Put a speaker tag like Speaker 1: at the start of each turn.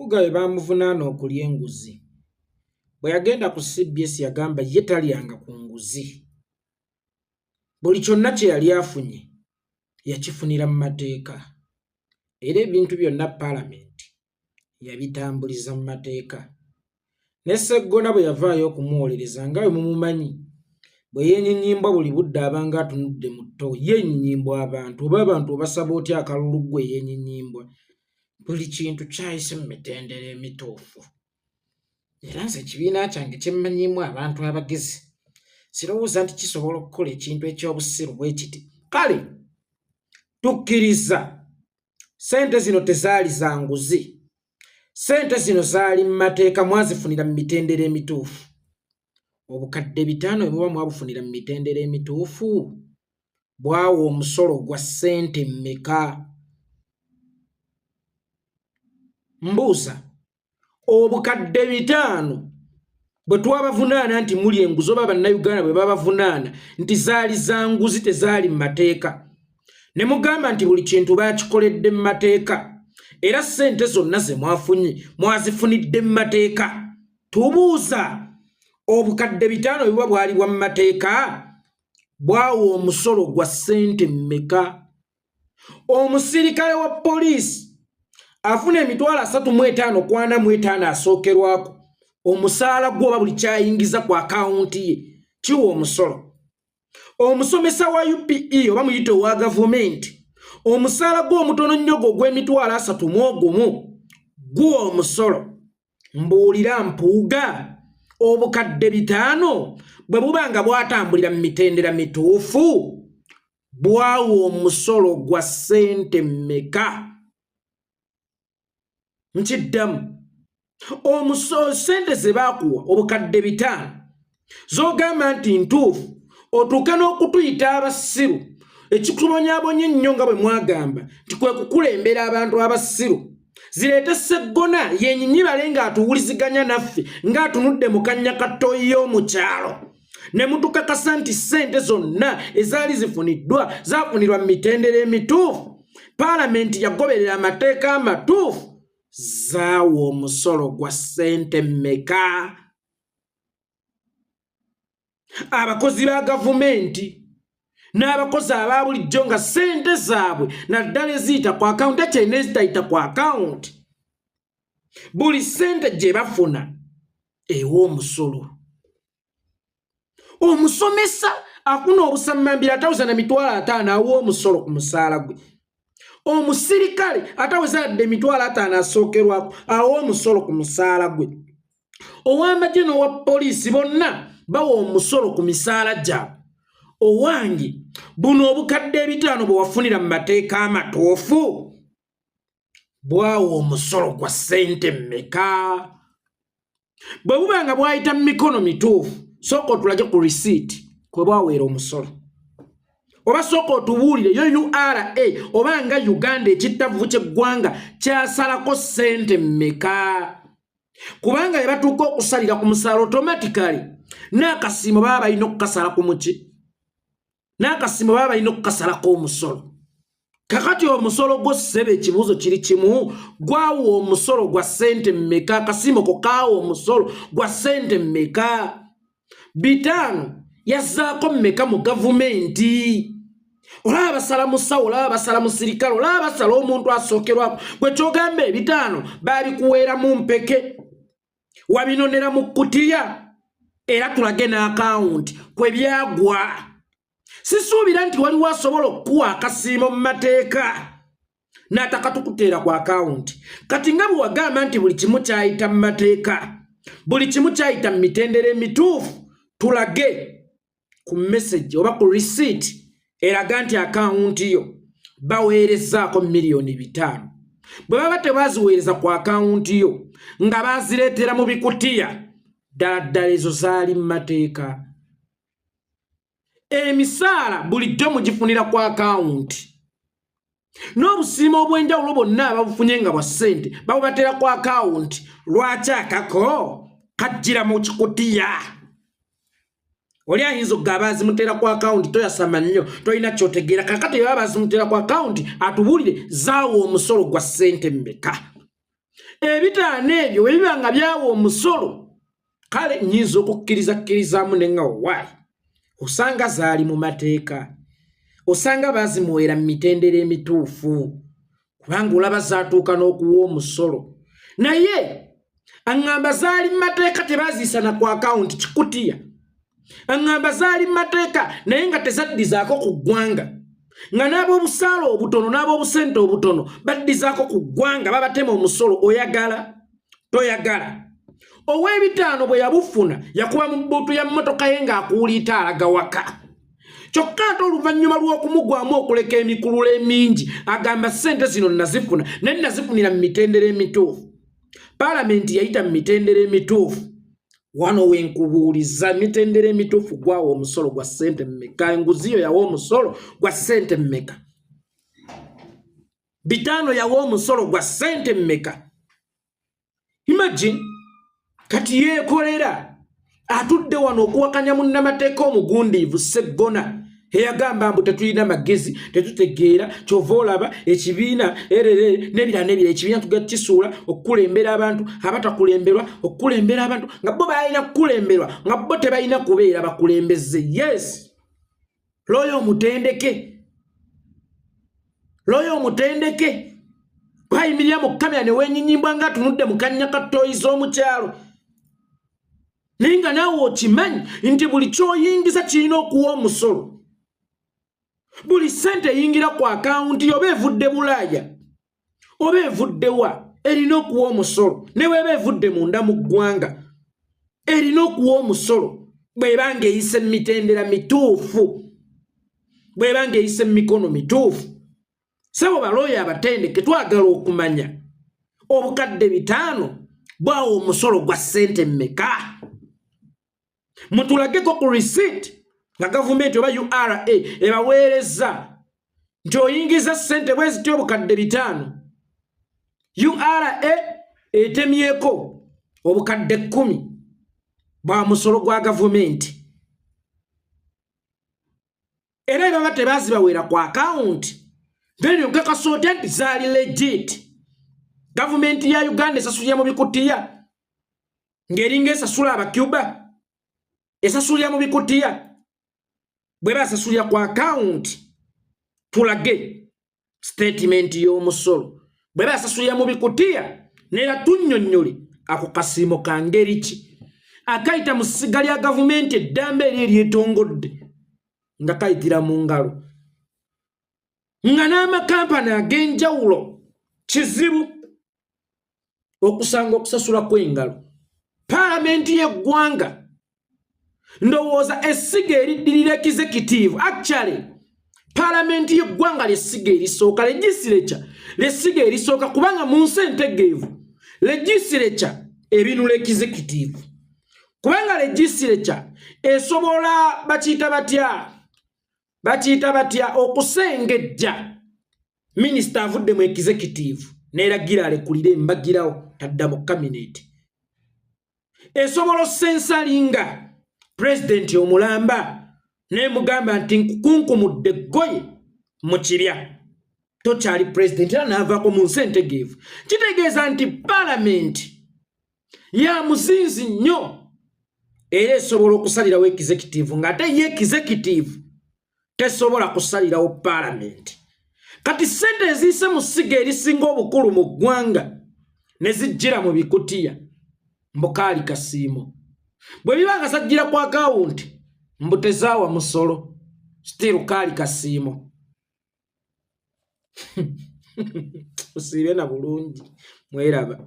Speaker 1: Mpuuga bwe baamuvunaana okulya enguzi, bwe yagenda ku CBS yagamba ye talyanga ku nguzi. Buli kyonna kye yali afunye yakifunira mu mateeka era ebintu byonna Palamenti yabitambuliza mu mateeka. Ne Sseggona bwe yavaayo okumuwolereza nga bwe mumumanyi bwe yeenyinyimbwa buli budde abanga atunudde mu tto yeenyinyimbwa abantu oba abantu obasaba otya akalulu ggwe eyeenyinyimbwa buli kintu kyayise mu mitendera emituufu era nze ekibiina kyange kye mmanyiimu abantu abagezi sirowooza nti kisobola okukola ekintu eky'obusiru bwe kiti kale tukkiriza ssente zino tezaali za nguzi ssente zino zaali mu mateeka mwazifunira mu mitendera emituufu obukadde 500 bwe muba mwabufunira mu mitendera emituufu bwawa omusolo gwa ssente mmeka mbuuza obukadde 500 bwe twabavunaana nti muli enguzi oba bannayuganda bwe babavunaana nti zaali za nguzi tezaali mu mateeka ne mugamba nti buli kintu baakikoledde mu mateeka era ssente zonna ze mwafunye mwazifunidde mu mateeka tubuuza obukadde 500 bwe buba bwali bwa mu mateeka bwawa omusolo gwa ssente mmeka omusirikale wa poliisi afuna 350 ku 45 asookerwako omusaala gwo oba buli kyayingiza ku akawunti ye kiwa omusolo omusomesa wa UPE oba muyite owa gavumenti omusaala gwo omutono nnyo gwo ogw'emitwalo 31 guwa omusolo mbuulira Mpuuga obukadde 500 bwe buba nga bwatambulira mu mitendera mituufu bwawa omusolo gwa ssente mmeka nkiddamu ssente ze baakuwa obukadde 500 z'ogamba nti ntuufu otuuke n'okutuyita abasiru ekikubonyabonya ennyo nga bwe mwagamba nti kwe kukulembera abantu abasiru zireete Sseggona yenyinyibale ng'atuwuliziganya naffe ng'atunudde mu kannya ka ttooyi y'omu kyalo ne mutukakasa nti ssente zonna ezaali zifuniddwa zaafunirwa mu mitendera emituufu Paalamenti yagoberera amateeka amatuufu zaawa omusolo gwa ssente mmeka abakozi ba gavumenti n'abakozi aba bulijjo nga ssente zaabwe naddala eziyita ku akawunti akyalina ezitayita ku akawunti buli ssente gye bafuna ewa omusolo omusomesa afuna obusammambira ataweza na 500,000 awa omusolo ku musaala gwe omusirikale ataweza yadde 500,000 asookerwako awa omusolo ku musaala gwe ow'amagye n'owa poliisi bonna bawa omusolo ku misaala gyabwe owange buno obukadde 500 bwe wafunira mu mateeka amatuufu bwawa omusolo gwa ssente mmeka bwe buba nga bwayita mu mikono mituufu sooka otulage ku risiiti kwe bwaweera omusolo oba sooka otubuulire yo URA oba nga Uganda ekittavu ky'eggwanga kyasalako ssente mmeka kubanga bye batuuka okusalira ku musaala automatically n'akasiimo baba balina okukasala ku muki n'akasiimo baba balina okukasalako omusolo kakati omusolo gwo ssebe ekibuuzo kiri kimu gwawa omusolo gwa ssente mmeka akasiimo ko kaawa omusolo gwa ssente mmeka 500 yazzaako mmeka mu gavumenti olaba basala musawo olaba basala musirikale olaba basala omuntu asookerwako gwe kyogamba 500 babikuweera mu mpeke wabinonera mu kutiya era tulage n'akawunti kwe byagwa sisuubira nti waliwo asobola okukuwa akasiimo mu mateeka n'atakatukuteera ku akawunti kati nga bwe wagamba nti buli kimu kyayita mu mateeka buli kimu kyayita mu mitendera emituufu tulage ku message oba ku receipt eraga nti akawunti yo baweerezzaako 500,000,000 bwe baba tebaziweereza ku akawunti yo nga bazireetera mu bikutiya ddala ddala ezo zaali mu mateeka emisaala bulijjo mugifunira ku akawunti n'obusiimo obw'enjawulo bwonna ababufunye nga bwa ssente babubatera ku akawunti lwaki akako kajjira mu kikutiya oli ayinza okugamba bazimutera ku akawunti toyasama nnyo tolina kyotegeera kakati baba bazimutera ku akawunti atubuulire zaawa omusolo gwa ssente mmeka. Ebitaano ebyo bwe biba nga byawa omusolo, kale nnyinza okukkiriza kkirizaamu ne nga wawaayi osanga zaali mu mateeka, osanga baazimuweera mu mitendera emituufu, kubanga olaba zaatuuka n'okuwa omusolo. Naye aŋŋamba zaali mu mateeka, tebaziisa na ku akawunti kikutiya. Aŋŋamba zaali mu mateeka naye nga tezaddizaako ku ggwanga, nga n'ab'obusaala obutono n'ab'obusente obutono baddizaako ku ggwanga, babatema omusolo oyagala toyagala. Ow'ebitaano bwe yabufuna yakuba mu bbuutu ya mmotoka ye ng'akuuliita alaga waka. Kyokka ate oluvannyuma lw'okumugwamu okuleka emikululo emingi, agamba ssente zino nazifuna naye nazifunira mu mitendera emituufu. Paalamenti yayita mu mitendera emituufu. Wano wenkubuuliza, emitendera emituufu gwawa omusolo gwa ssente mmeka? Enguzi yo yawa omusolo gwa ssente mmeka? 5 yawa omusolo gwa ssente mmeka? Imagine, kati yeekolera atudde wano okuwakanya munnamateeka omugundiivu Sseggona eyagamba mbu tetulina magezi, tetutegeera, kyova olaba ekibiina erere n'ebirala n'ebirala, ekibiina tugenda kukisuula okukulembera abantu abatakulemberwa, okukulembera abantu nga bo balina kukulemberwa, nga bo tebalina kubeera bakulembeze. Yes, looya omutendeke, looya omutendeke bayimirira mu kamera ne weenyinyimbwa nga atunudde mu kannya ka ttooyi z'omukyalo, naye nga naawe okimanyi nti buli ky'oyingiza kirina okuwa omusolo. Buli ssente eyingira ku akawunti, oba evudde Bulaaya oba evudde wa, erina okuwa omusolo. Ne bweba evudde munda mu ggwanga, erina okuwa omusolo bw'eba ng'eyise mu mitendera mituufu, bw'eba ng'eyise mu mikono mituufu. Sebo balooya abatendeke, twagala okumanya obukadde 5 bwawa omusolo gwa ssente mmeka? Mutulageko ku receipt nga gavumenti oba URA ebaweereza nti oyingiza ssente bwe zityo obukadde 5, URA etemyeko obukadde 10 bwa musolo gwa gavumenti. Era baba tebazibaweera ku akawunti, then okakasa otya nti zaali legit? Gavumenti ya Uganda esasulira mu bikutiya ng'eringa esasula Abacuba, esasulira mu bikutiya. Bwe basasulira ku akawunti, tulage sitatimenti y'omusolo. Bwe basasulira mu bikutiya, neera tunnyonnyole ako kasiimo ka ngeri ki akayita mu ssiga lya gavumenti eddamba eri eryetongodde nga kayitira mu ngalo, nga n'amakampani ag'enjawulo kizibu okusanga okusasula kw'engalo. Paalamenti y'eggwanga, ndowooza essiga eriddirira executive, actually paalamenti y'eggwanga lyessiga erisooka, legislature lyessiga erisooka, kubanga mu nsi entegeevu legislature ebinula executive, kubanga legislature esobola, bakiyita batya, bakiyita batya, okusengejja minisita avudde mu executive n'eragira alekulire embagirawo tadda mu cabinet. Esobola osensalinga pulezidenti omulamba nemugamba nti nkukunkumudde eggoye mu kibya, tokyali pulezidenti, era n'avaako. Mu nsi entegeevu kitegeeza nti paalamenti ya muzinzi nnyo era esobola okusalirawo executive, ng'ate ye executive tesobola kusalirawo paalamenti. Kati ssente eziyise mu ssiga erisinga obukulu mu ggwanga ne zijjira mu bikutiya, mbu kaali kasiimo. Bwe biba nga zajjira ku akawunti, mbu tezaawa musolo, still kaali kasiimo. Musiibe na bulungi, mweraba.